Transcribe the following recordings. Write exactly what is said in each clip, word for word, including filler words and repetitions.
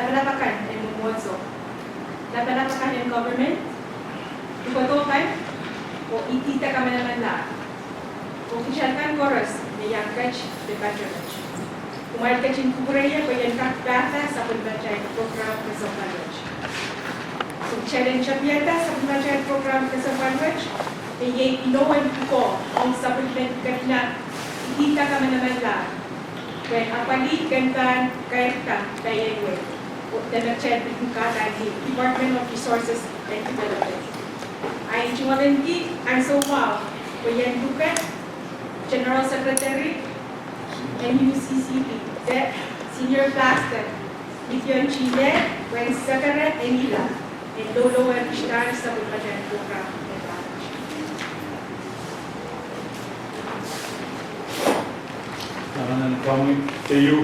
lapalap akan en mwomwohdiso, lapalap akan en government, lukodo kan, oh idihda kamanamanlahr. Oh kitail kan koaros me iang ket de pato wet, kumwail ketin kupwurei pwe I en kak pahpa sapwellimatail program kesempwal wet. Pwe kitail en tapiada sapwellimatail program kesempwal wet, me iei inou en pwukoa ong sapwellimen kepina, idihda kamanamanlahr, pwe apwalih ken pahn kairada pahn wet, oh dene kitail pil kin kahdaneki Department of Resources and Development. Ahi tungoalenki ansou mwahu pwe I en luke General Secretary, N U C C D, de Senior Pastor, Gideon Chile, pwehn sekere en ila en loulou en kitail sapwellimatail program. Nan komwi keieu,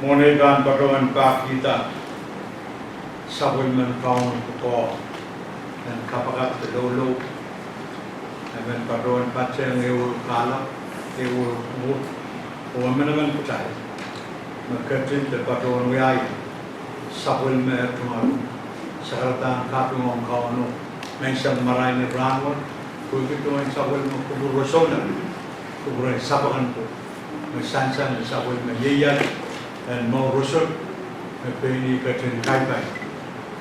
mwohn ei pahn patohwan pahkihda sapwellimen Kauno pwukoa en kapakap de loulou, e men patohwan patehng ehuehu kahlap, ehuehu mwuhr, oh emenemen kitail me ketin de patohwan wiahiong sapwellime tungoal sakaradahn kaping ong Kauno menseng marain en rahnwet, pwehki duwen sapwellime kupwur rosohla, kupwuren sapwellime ko, me sansal me sapwellime ieias en mour roson, me pein ih ketin kapai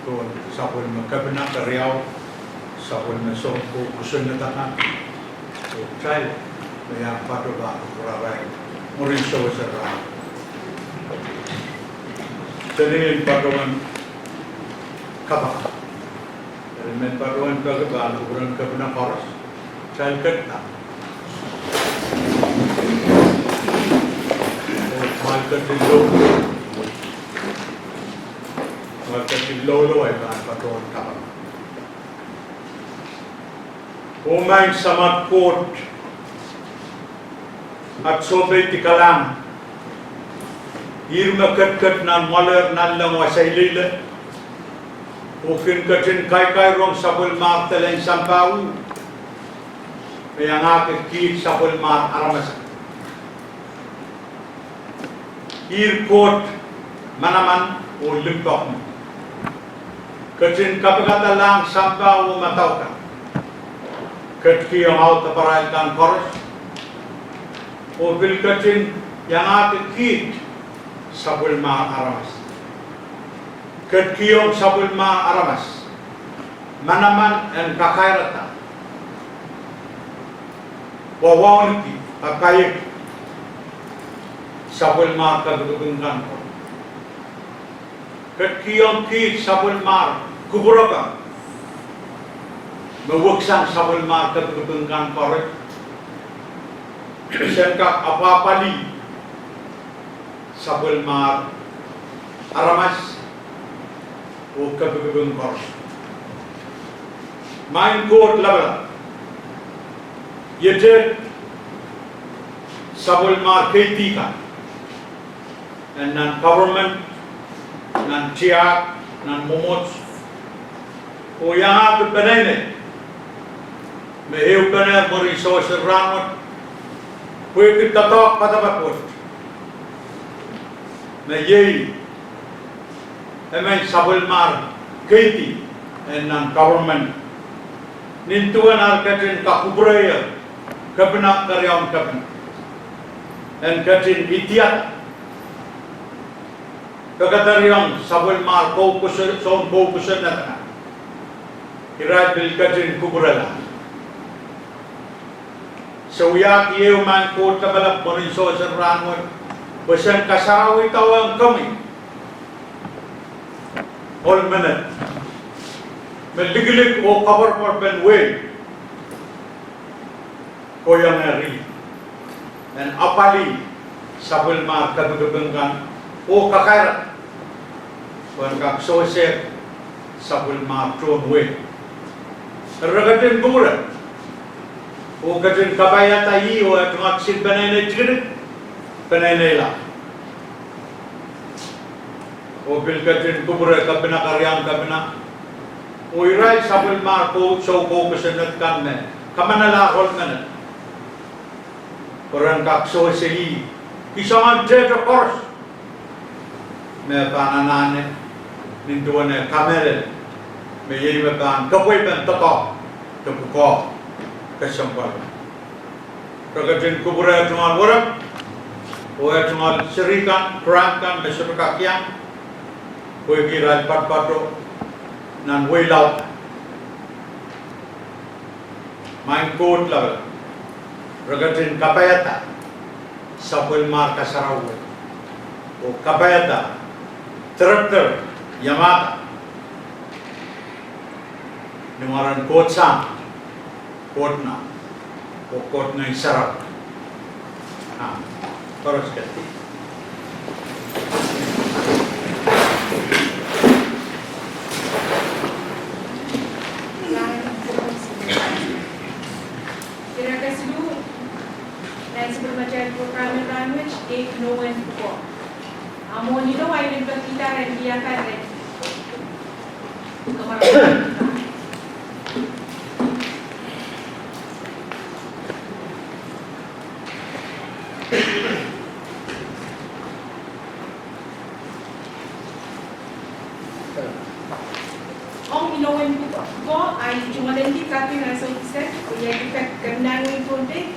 duwen sapwellime kepina keriau, sapwellime soun kou kosonned akan, oh kitail me iang patohwan kupwurarail mwurin sewese rahnwet. Dene I en patohwan kapakap. Eri I men patohwan peki pahn kupwuren kepina koaros, kitail kak, oh kitail ketin loulou, kitail ketin loulou, I pahn patohwan kapakap. Oh Maing Samat Koht, at sohpeidi kalahngan, ihr me ketiket nan mwoalehr nanleng wasaileile, oh kin ketin kaikairong sapwellimar dehlen sampah, me iangahki kiht sapwellimar aramas. Ihr Koht manaman oh limpoak me ketin kapikada lahng sampah oh madau kan, ketikihong audepen arail kan koaros, oh pil ketin iangahki kiht sapwellimar aramas. Ketikihong sapwellimar aramas manaman en kakairada, wawauneki, a kaiek sapwellimar kepikipik kan koaros. Ketikihong kiht sapwellimar kupwur kan me weksang sapwellimar kepikipik kan koaros, sen kak apwapwalih sapwellimar aramas oh kepikipik koaros. Maing Koht Lapalap, iet sapwellimar keidi kan en nan government, nan tiahk, nan mwomwohdiso, oh iangahki peneinei me ehupene mwurin sewese rahnwet, pwehki doadoahk poadoapoad me iei emen sapwellimar keidi en nan government, nin duwen ar ketin kakupwurehiong kepina keriaun kepina, en ketin idiada pekederehiong sapwellimar kou kosonned, soun kou kosonned akan, irail pil ketin kupwurala. Se wiahki ehu Maing Koht Lapalap mwurin sewese rahnwet, pwe sen kasarawihdawehng komwi ohl menet me likilik oh koapworopworpen wehi kohieng ih en apwalih sapwellimar kepikipik kan oh kakairada pwehn kak sewese sapwellimar tohn wehi. Re ketin kupwure oh ketin kapaiada ih oh e tungoal kisin peneinei tikitik, peneineila, oh pil ketin kupwure kepina keriaun kepina oh irail sapwellimar kou, soun kou kosonned kan me kamanala ohl menet, pwe ren kak sewese ih, kihsang tehte koaros me pahn anahne nin duwen eh kamehlel me iei me pahn kepweipen doadoahk de pwukoa kesempwal. Re ketin kupwure tungoal werek oh tungoal seri kan, pwuran kan me sohte kak iang, pwehki irail patopato nan wehi laud. Maing Koht Lapalap, re ketin kapaiada sapwellimomwi kasarawi oh kapaiada director Yamada ni mwaren Koht Sahm, Koht Nah, oh Koht Ngehn Sarawi. Amen. Koaros ketiket. Ire kesiluh nan sapwellimatail program en rahnwet, iei inowen pwukoa. A mwohn inou ahi men pekihda ren wia kan ren kamaramarahn. Ong inowen pwukoa ahi tungoal en kak nan soukiset, oh iei kak kemnan wehin Pohnpei,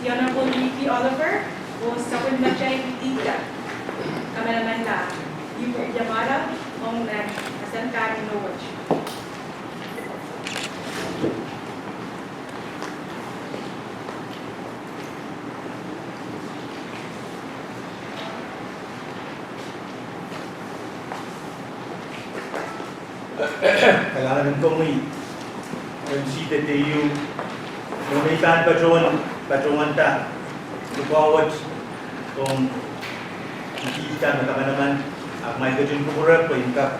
the Honorable Ricky Oliver, oh sapwellimatail leader, kamanamanla, Yamada, ong nan asan kan inowen. Kalahngan en komwi, M C de T U, me I pahn patohwan, patohwanda pwukoa wet ong kihda me kamanaman, ahpw ma I ketin kupwure pwe I kak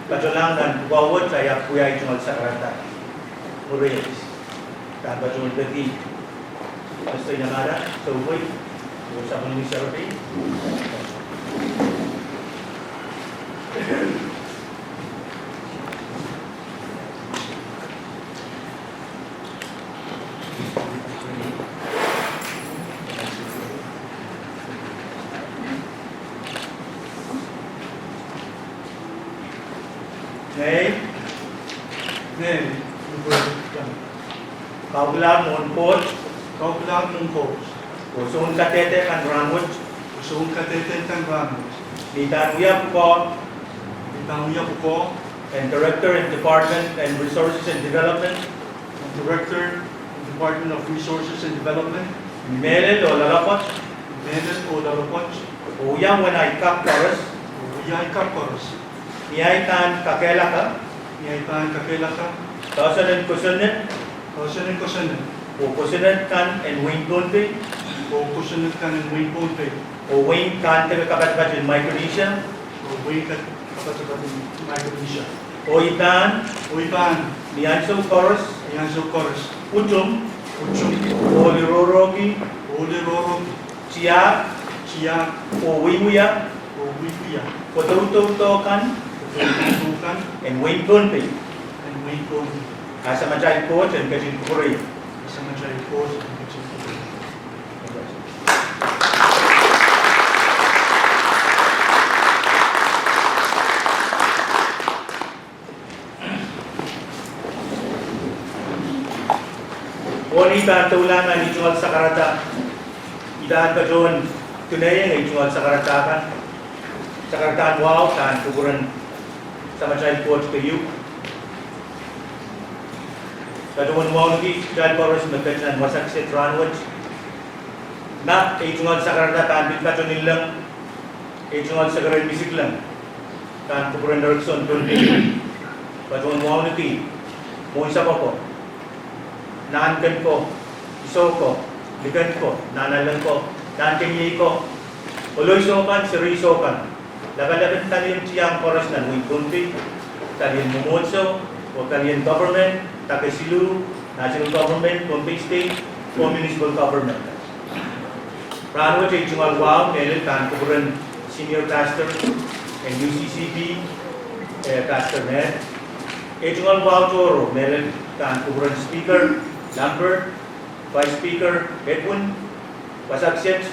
patohlahng nan pwukoa wet, I ahpw wia ei tungoal sakarada. Mwuri, I pahn patohwan peki Mister Yamada, sohte, oh sapwellime serepein. Ngehi. Ngehi. Kaukilahr mwohn Koht. Kaukilahr mwohn Koht. Oh soun kadehde kan rahnwet. Oh soun kadehde kan rahnwet. Ni pahn wia pwukoa. Ni pahn wia pwukoa. En Director en Department en Resources and Development. En Director en Department of Resources and Development. Mehlel oh loalopwoat. Mehlel oh loalopwoat. Oh wia mwein ahi kak koaros. Oh wia ahi kak koaros. Ni ahi pahn kakehlaka. Ni ahi pahn kakehlaka. Poahsoan en kosonned. Poahsoan en kosonned. Oh kosonned kan en wehin Pohnpei. Oh kosonned kan en wehin Pohnpei. Oh wehin kan teke kapatapat en Micronesia. Oh wehin kan teke kapatapat en Micronesia. Oh I pahn. Oh I pahn. Ni ansou koaros. Ni ansou koaros. Utung. Utung. Ohl rohrohki. Ohl rohrohki. Tiahk. Tiahk. Oh wiewia. Oh wiewia. Kodoudoudo kan. Kodoudoudo kan. En wehin Pohnpei. En wehin Pohnpei. A Samatail Koht en ketin kupwurei. A Samatail Koht en ketin kupwurei. Oh ni pahn doulahng nan ei tungoal sakarada, I pahn patohwan tungoal ei tungoal sakarada kan, sakaradahn wahu pahn kupwuren Samatail Koht keieu. Patohwan wauneki kitail koaros me ket nan wasa kiset rahnwet. Ma ei tungoal sakarada pahn pil patohwan ileng, ei tungoal sekeren misikleng, pahn kupwuren Erickson Pohnpei. Patohwan wauneki mwohn sapwoko, nahn ken ko, iso ko, liken ko, nahnalek ko, nahn kemie ko, ohl iso kan, seri iso kan. Lapalapen palien tiahk koaros nan wehin Pohnpei, palien mwomwohdiso, oh palien government, dake siluh, national government, Pohnpei State, oh municipal government. Rahnwet ei tungoal wahu mehlel pahn kupwuren Senior Pastor en U C C B, eh, Pastor Ned. Ei tungoal wahu tohrohr mehlel pahn kupwuren Speaker Lambert, Vice Speaker Edwin, wasa kiset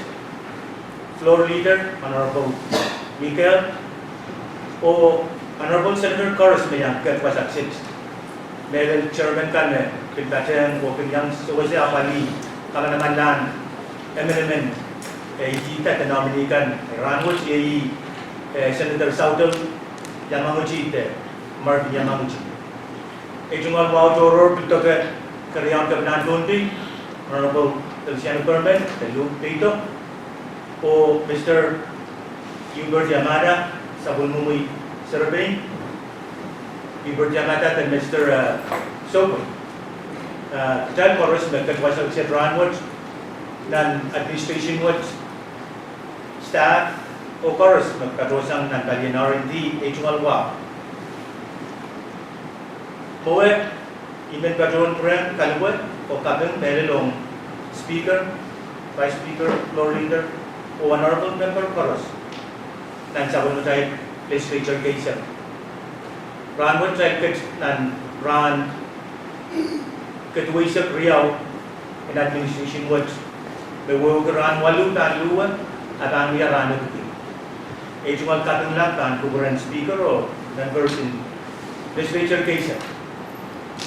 Floor Leader Honorable Michael, Oh Honorable Senator koaros me iang kehp wasa kiset, mehlel chairman kan me pil patehng oh pil iang sewese apwalih kamanamanlahn emenemen, eh, idihda de nominee kan, eh, rahnwet iei, eh, Senator Soutol Yamangiti de Marvin Yamangiti. Ei tungoal wahu tohrohr pil doke keriaun Kepina en Pohnpei, Honorable Feliciano Perman de Luke Ledo, oh Mister Hubert Yamada, sapwellimomwi Serepein, Hubert Yamada de Mister, eh, Soupwei. Eh, kitail koaros me kehp wasa kiset rahnwet, nan administration wet, staff, oh koaros me patohsang nan palien R and D, ei tungoal wahu. Mwowe, I men patohwan pwurehng kaluwe oh kaping mehlel ong Speaker, Vice Speaker, Floor Leader, oh Honorable Member koaros nan sapwellimatail Legislature keisek. Rahnwet kitail ket nan rahn ketiweisek riau en administration wet, me wehwehki rahn waluh pahn luwe, a pahn wia rahn epwiki. Ei tungoal kaping lap pahn kupwuren Speaker oh members en Legislature keisek,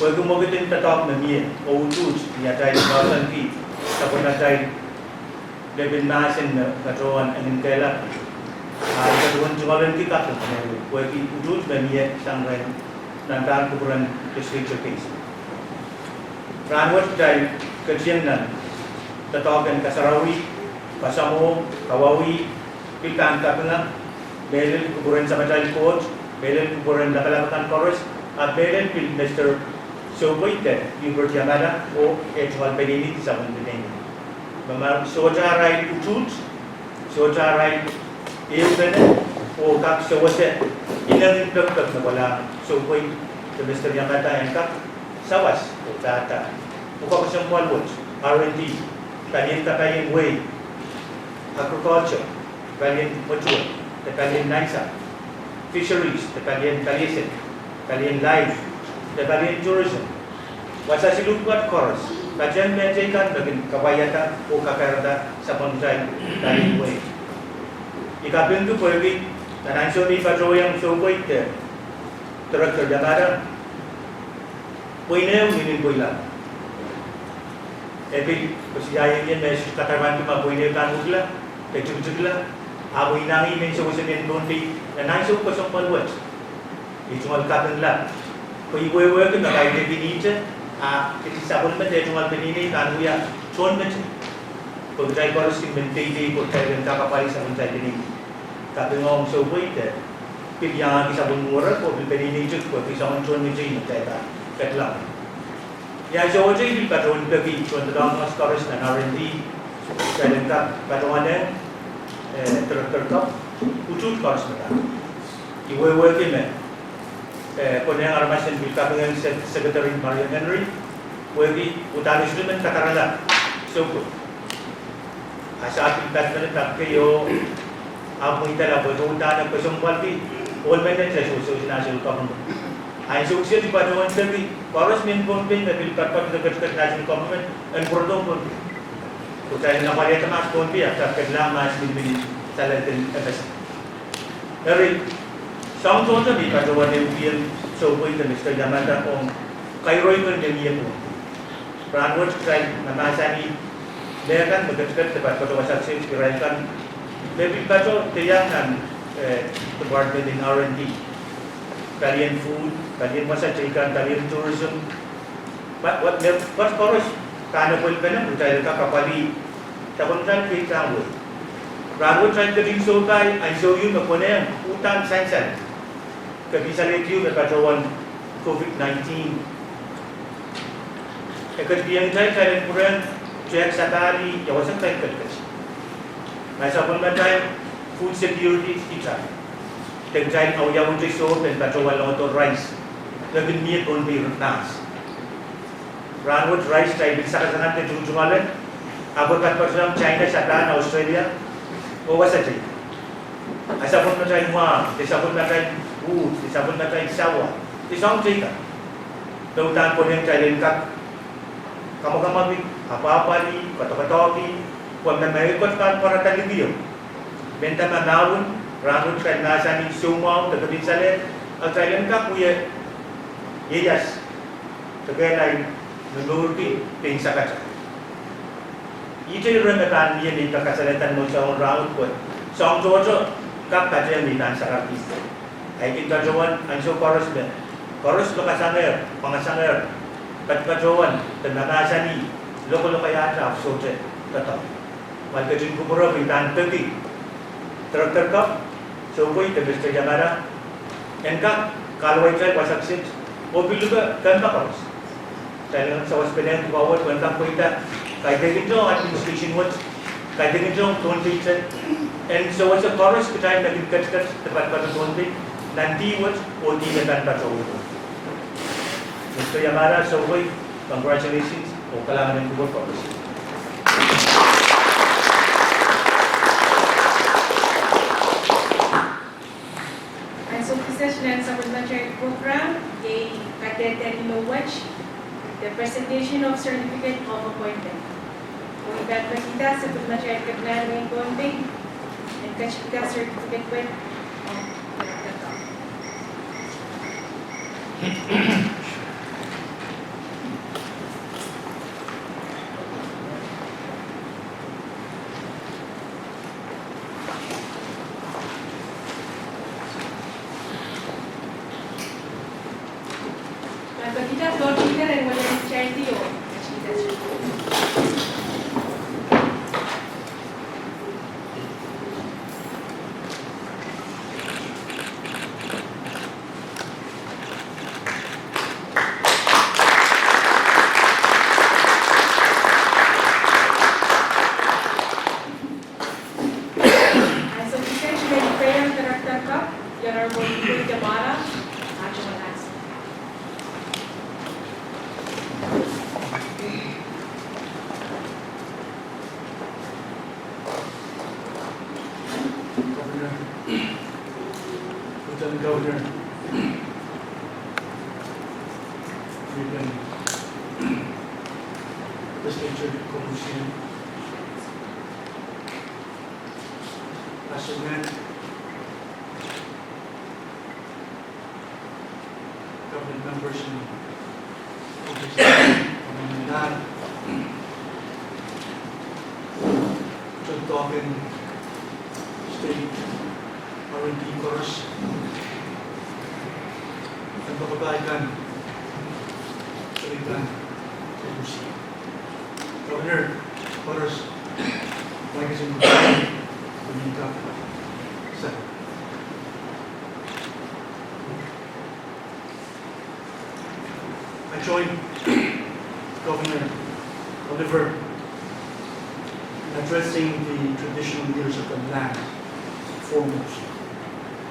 pwehki mwekid en doadoahk me mie oh utuht ni atail mahsanihki sapwellimatail lepin mahsen me patohwan enginkehlap. A I patohwan tungoalenki kaping, pwehki utuht me mie sang rehn nan kupwuren Legislature keisek. Rahnwet kitail ketieng nan doadoahk en kasarawi, kasamwo, kawauwih, pil pahn kapinga, mehlel kupwuren Samatail Koht, mehlel kupwuren lapalap akan koaros, ahpw mehlel pil Mister Soupwei de Hubert Yamada oh eh tungoal peneinei de sapwellimen peneinei, me ma sohte arail utuht, sohte arail ehupene, oh kak sewese inengin pekipek me kohlahng Soupwei de Mister Yamada en kak sawas oh pahda pwukoa kesempwal wet, R and D, palien kapalien wehi, agriculture, palien mwetuwe de palien nansapw, fisheries de palien paliesek, palien life de palien tourism, wasa siluh pwukat koaros, patehng mehteikan me kin kapwaiada oh kakairada sapwellimatail palien wehi. I kapingki pwehki nan ansou me I patohwanohng Soupwei de Director Yamada, pweine ehu inenen pweilap. E pil koasoiaiengie me se kadarodoronki ma pweine pahn wekila de tikitikla, ahpw inangih mehn sewese mehn Pohnpei nan ansou kesempwal wet. I tungoal kaping lap, pwe I wehwehki me kaidehkin ihte, a kitail sapwellime de tungoal peneinei pahn wia tohnmetei, pwe kitail koaros kin men deidei pwe kitail en kak apwalih sapwellimatail peneinei. Kaping ong Soupwei de pil iangahki sapwellime werek oh pil peneineitik pwehki soangen tohnmetei me kitail pahn ketlong. Ni ansou wet I pil patohwan peki tohndoadoahk koaros nan R and D, kitail en kak patohwan, eh, Director Koch, utuht koaros me pahn. I wehwehki me, eh, konehng aramas en pil kapingehng Sec-, Secretary Mario Henry, pwehki uhdahn e sohte men kadarala Soupwei. A se pil patohwan peki kei oh ahpw mweidohla pwe uhdahn e kesempwalki ohl menet en sewese national government. Ansou kiset I patohwan peki koaros mehn Pohnpei me pil poatopoat de ketiket national government en pwurodohng Pohnpei, pwe kitail en apwalihada mahs Pohnpei ahpw kitail ketlahng mahs minimini, kitail en FSM. Eri, soang tohto me I patohwan ehukihong Soupwei de Mister Yamada ong kairoi kan me mie Pohnpei. Rahnwet kitail mahmahsanih mehkan me ketiket de patopato wasa kiset irail kan me pil patohdo iang nan, eh, department en R and D, palien food, palien wasa teikan, palien tourism, pwe, pwe, me pwoat koaros pahn epwelpene pwe kitail kak apwalih sapwellimatail keid sang wehi. Rahnwet kitail ketin sohpai ansou ieu me konehng uhdahn sansal, kepihsalehdi me patohwan COVID nineteen. E ketikihong kitail, kitail en pwurehng tehk sapahl, ia wasa kitail ketiket. Ma sapwellimatail food security itar, de kitail awiawihte sohp en patohwan lodo rice me kin mie Pohnpei mahs. Rahnwet rice kitail pil sakasakante tungotungoale, ahpw e patopato sang China, Japan, Australia, oh wasa teikan. A sapwellimatail mwahu, de sapwellimatail uhd, de sapwellimatail sawa, de soahng teikan, me uhdahn konehng kitail en kak kamwakamwakih, apwahpwalih, koadoakoadoahki, pwe me mehkot pahn pwarada likier, mendahte ma mahwen, Rahnwet kitail mahsanih soumwahu de kepin salehd, a kitail en kak wia ieias de kehlail me mourki pein sakatail. Ihte ire me pahn mie me I pahn kasalehda ni mounsou en rahnwet pwe soahng tohto kak patehng me I pahn sakarkihda. Ahi kin patohwan ansou koaros me koaros lokasangehr, pwangasangehr, patpatohwan de mahmahsanih lokolokaiahte, ahpw sohte doadoahk. Mwail ketin kupwure pwe I pahn peki Director Kap, Soupwei de Mister Yamada, en kak kahluwa kitail wasa kiset, oh pil luke kempa koaros. Kitail en sawas pelehng pwukoa wet pwe en kak pweida kaidehkin tohn administration wet, kaidehkin tohn Pohnpei state, en sewese koaros kitail me kin ketiket de patpato Pohnpei nan dih wet oh dih me pahn patohwan. Mister Yamada, Soupwei, congratulations oh kalahngan en kupwur koaros. Ansou kiset nan sapwellimatail program, iei kadehde limau wet, the presentation of certificate of appointment. Oh I pahn pekihda sapwellimatail kepinahn wehin Pohnpei en ketikihda certificate wet. Ansou kiset me I pahn Director Kap, Honorable Yamada, ato anas. Governor, Lieutenant Governor, Legislature Commissioner, Pastor Ned, Cabinet members and officers, Commander, Tohtohken state R and D koaros, en pakapahi kan, state kan, Governor koaros, mwail ketin kupwure pwe I pahn kak sale. I join Governor Oliver in addressing the traditional leaders of the land foremost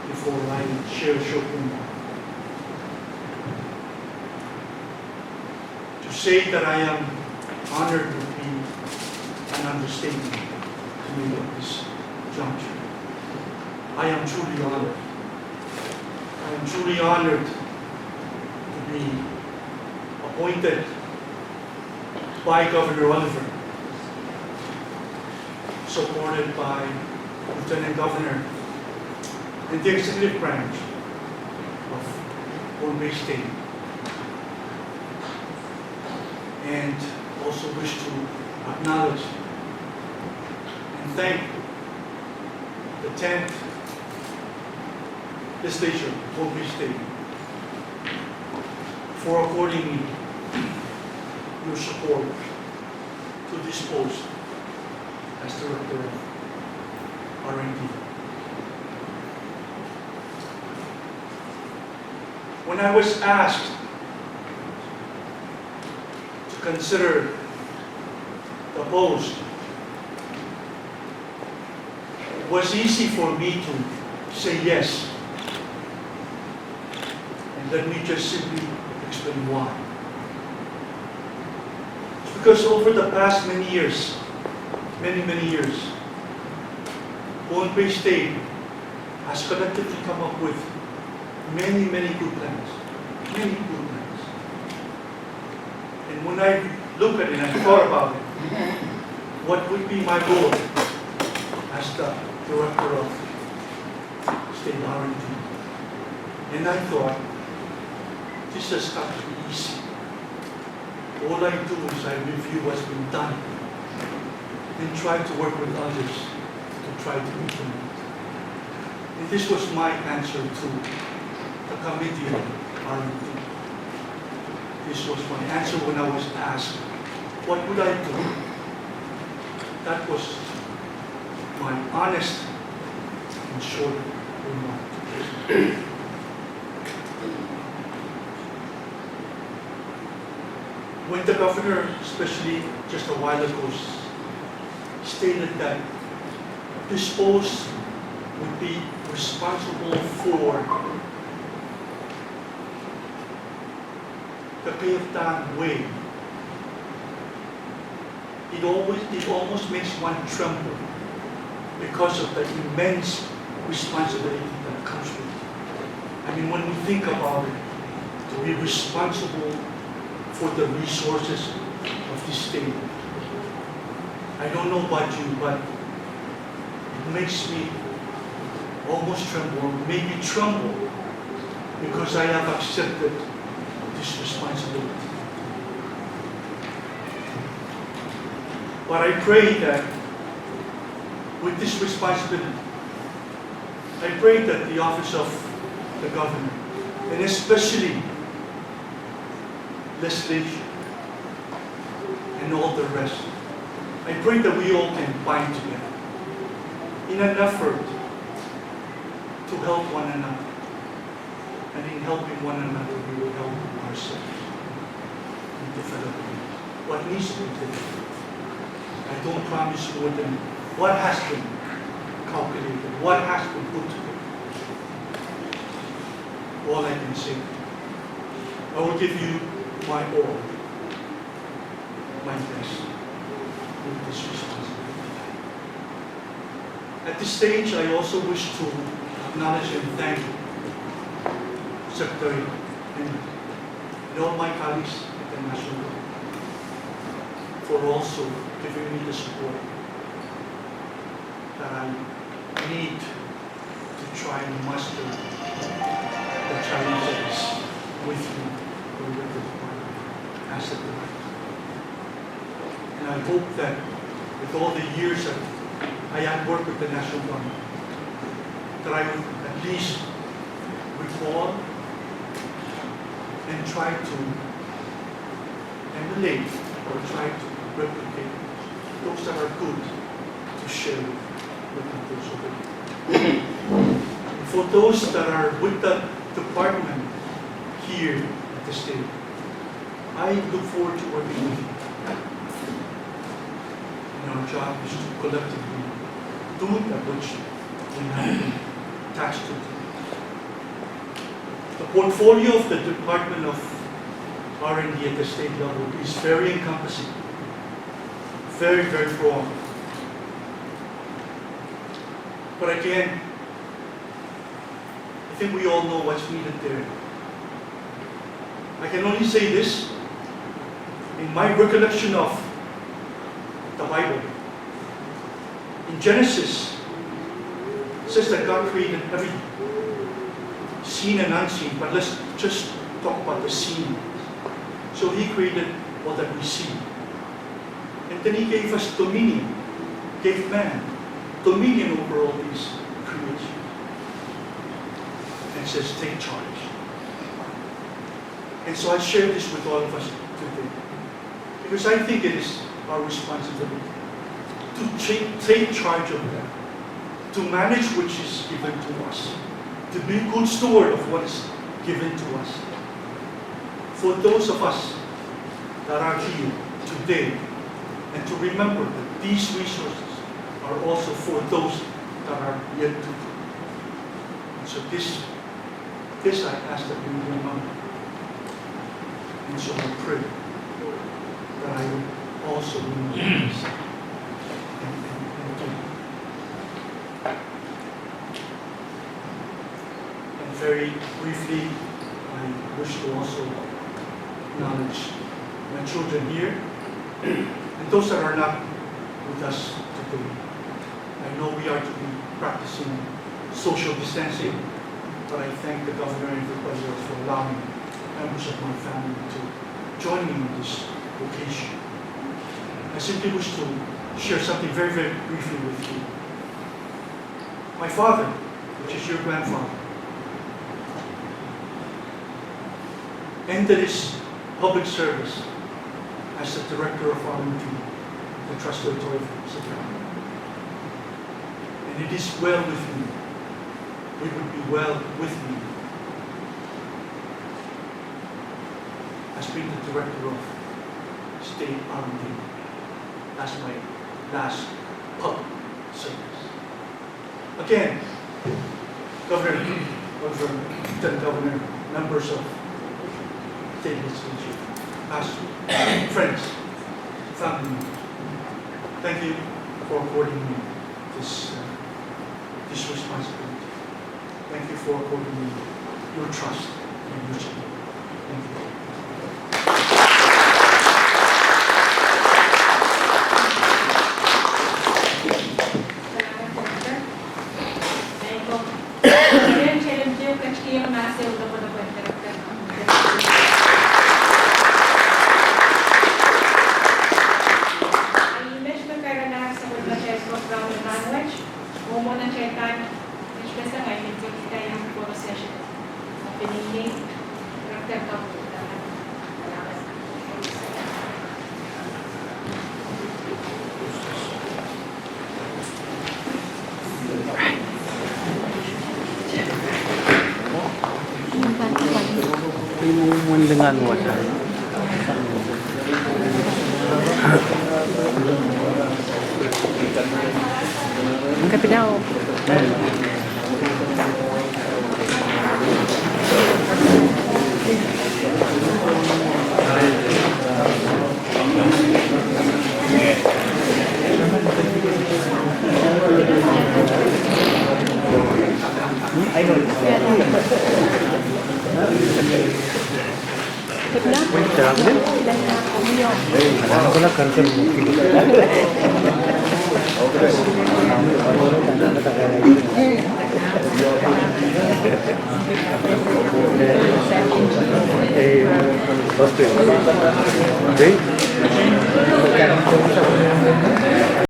before I share a short remark. To say that I am honored would be an understatement to make at this juncture. I am truly honored. I am truly honored to be appointed by Governor Oliver, supported by Lieutenant Governor and the executive branch of Pohnpei State, and also wish to acknowledge and thank the tenth Legislature of Pohnpei State for according me your support to this post as Director of R and D. When I was asked to consider the post, it was easy for me to say yes. And let me just simply explain why. It's because over the past many years, many, many years, Pohnpei State has collectively come up with many, many good plans. Many good plans. And when I look at it and thought about it, what would be my role as the director of state R and D. And I thought, this has got to be easy. All I do is I review what's been done and try to work with others to try to implement. And this was my answer to the committee on R and D. This was my answer when I was asked, what would I do? That was my honest and short remark. When the governor, especially just a while ago, s- stated that this post would be responsible for the Keirdahn Wehi, it always, it almost makes one tremble because of the immense responsibility that comes with it. I mean, when we think about it, to be responsible for the resources of the state. I don't know about you, but it makes me almost tremble, made me tremble, because I have accepted this responsibility. But I pray that with this responsibility, I pray that the office of the governor, and especially legislature, and all the rest, I pray that we all can bind together in an effort to help one another. And in helping one another, we will help ourselves in developing what needs to be done. I don't promise more than what has been calculated, what has been put together. All I can say, I will give you my all, my best, with this responsibility. At this stage, I also wish to acknowledge and thank Secretary Henry and all my colleagues at the National Government for also giving me the support that I need to try and master the challenges with you or with the department as a director. And I hope that with all the years that I have worked with the National Government, that I would at least recall and try to emulate or try to replicate those that are good to share with, with others over here. For those that are with the department here at the state, I look forward to working with you. And our job is to collectively do that which we have been tasked to do. The portfolio of the Department of R and D at the state level is very encompassing, very, very broad. But again, I think we all know what's needed there. I can only say this, in my recollection of the Bible, in Genesis, it says that God created everything, seen and unseen, but let's just talk about the seen. So he created all that we see. And then he gave us dominion, gave man dominion over all these creations. And says, take charge. And so I share this with all of us today, because I think it is our responsibility to take, take charge of that, to manage which is given to us, to be good steward of what is given to us. For those of us that are here today, and to remember that these resources are also for those that are yet to come. And so this, this I ask that we remember. And so I pray that I will also remember this and, and, and do. And very briefly, I wish to also acknowledge my children here and those that are not with us today. I know we are to be practicing social distancing, but I thank the governor and everybody else for allowing members of my family to join me on this occasion. I simply wish to share something very, very briefly with you. My father, which is your grandfather, ended his public service as the director of R and D, the Trust Territory of Sikyam. And it is well with me. It would be well with me as being the director of state R and D as my last public service. Again, Governor, Governor, Lieutenant Governor, members of state legislature, pastors, friends, family members, thank you for according me this, uh, this responsibility. Thank you for according me your trust and your support. Thank you.